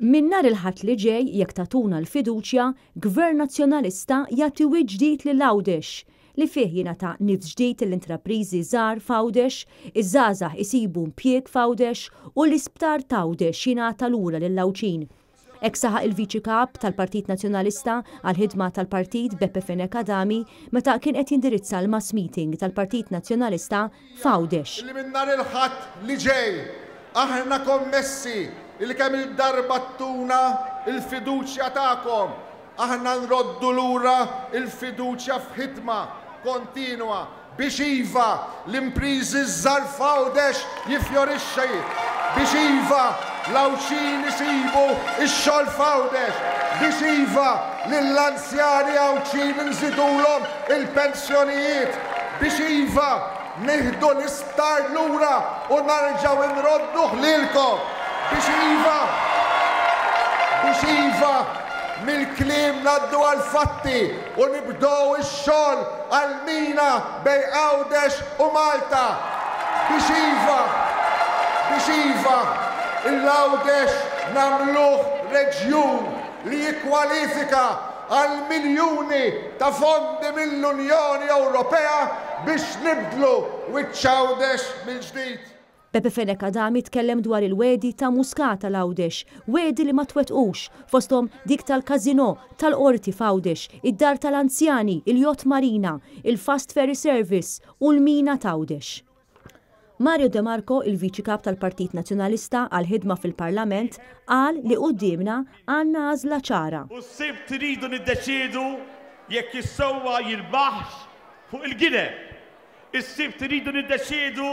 Minn nhar il-Ħadd li ġej, jekk tagħtuna l-fiduċja, Gvern Nazzjonalista jagħti wiċċ ġdid lil Għawdex, li fih jingħata nifs ġdid lill-intrapriżi żgħar f'Għawdex, iż-żgħażagħ isibu mpjieg f'Għawdex u l-isptar t'Għawdex jingħata lura lill-Għawdxin. Hekk saħaq il-Viċi Kap tal-Partit Nazzjonalista għall-ħidma tal-Partit Beppe Fenech Adami meta kien qed jindirizza l-mass meeting tal-Partit Nazzjonalista f'Għawdex. Li minn nhar il-Ħadd li ġej Aħna kommessi li kemm-il darba ttuna l-fiduċja tagħkom, aħna nroddu lura l-fiduċja f'ħidma kontinwa biex iva, l-impriżi ż-żgħar f'Għawdex jiffjorixxi, biex iva, l-Għawdxin isibu x-xogħol f'Għawdex, biex iva, lill-anzjani Għawdxin nżidulhom il-pensjonijiet, biex iva, Nieħdu l-isptar lura u narġgħu nrodduh lilkom biex iva, biex iva, mill-kliem ngħaddu għall-fatti u nibdew ix-xogħol għall-mina bejn Għawdex u Malta. Biex iva, biex iva, 'l Għawdex nagħmluh reġjun li jikkwalifika għal miljuni ta' fondi mill-Unjoni Ewropea biex nibdlu wiċċ Għawdex mill-ġdid. Beppe Fenech Adami tkellem dwar il-wegħdi ta' Muscat għal Għawdex, wegħdi li ma twettqux, fosthom dik tal-każinò, tal-Qorti f'Għawdex, id-dar tal-anzjani, il-yacht marina, il-fast ferry service u l-mina t'Għawdex. Mario De Marco, il-Viċi Kap tal-Partit Nazzjonalista għall-ħidma fil-Parlament, qal li quddiemna għandna għażla ċara. U s-Sibt iridu niddeċiedu jekk is-sewwa jirbaħx fuq il-gideb. Is-Sibt iridu niddeċiedu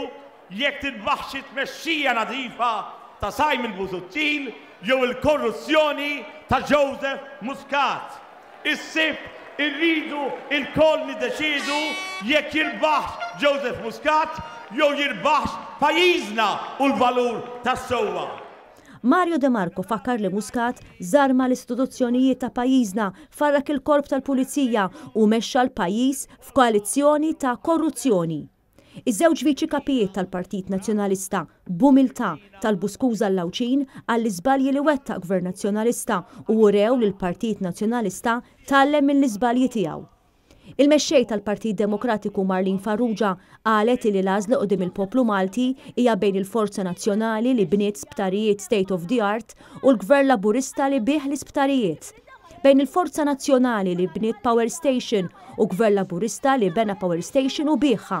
jekk tirbaħx it-tmexxija nadifa ta' Simon Busuttil jew il-korruzzjoni ta' Joseph Muscat. Is-Sibt irridu lkoll niddeċiedu jekk jirbaħx Joseph Muscat jew jirbaħx pajjiżna u l-valur tas-sewwa. Mario De Marco fakkar li Muscat żarma l-istituzzjonijiet ta' pajjiżna, farrak il-Korp tal-Pulizija u mexxa l-pajjiż f'koalizzjoni ta' korruzzjoni. Iż-żewġ Viċi Kapijiet tal-Partit Nazzjonalista, b'umiltà, talbu skuża l-Għawdxin għall-iżbalji li wettaq Gvern Nazzjonalista u urew li l-Partit Nazzjonalista tgħallem mill-iżbalji tiegħu. Il-Mexxej tal-Partit Demokratiku Marlene Farrugia qalet illi l-għażla quddiem il-poplu Malti hija bejn il-Forza Nazzjonali li bniet sptarijiet state of the art u l-Gvern Laburista li biegħ l-isptarijiet. Bejn il-Forza Nazzjonali li bniet power station u Gvern Laburista li bena power station u biegħha.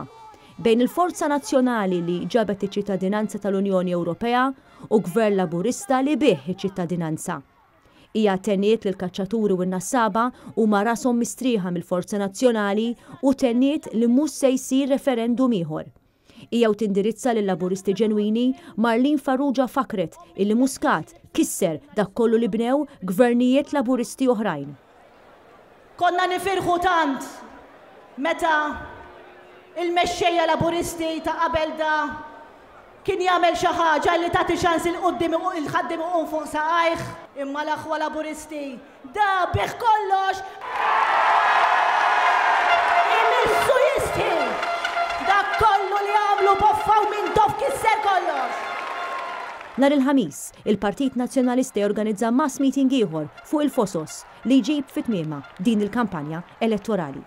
Bejn il-Forza Nazzjonali li ġabet iċ-ċittadinanza tal-Unjoni Ewropea u Gvern Laburista li biegħ iċ-ċittadinanza. Hija tenniet li l-kaċċaturi u n-nassaba huma rashom mistrieħa mill-Forza Nazzjonali u tenniet li mhux se jsir referendum ieħor. Hija u tindirizza lil-Laburisti ġenwini, Marlene Farrugia fakkret illi Muscat kisser dak kollu li bnew gvernijiet Laburisti oħrajn. Konna nifirħu tant meta il-mexxejja Laburisti ta' qabel da kien jagħmel xi ħaġa li tagħti ċans 'il quddiem il-ħaddiem iqum fuq saqajh. Imma l-aħwa Laburisti Da bih kollox! Imissu jistħi! Dak kollu li għamlu boffa u Mintoff kisser kollox! Nhar il-Ħamis, il-Partit Nazzjonalista jorganizza mass meeting ieħor fuq il-Fosos li jġib fi tmiemha din il-kampanja elettorali.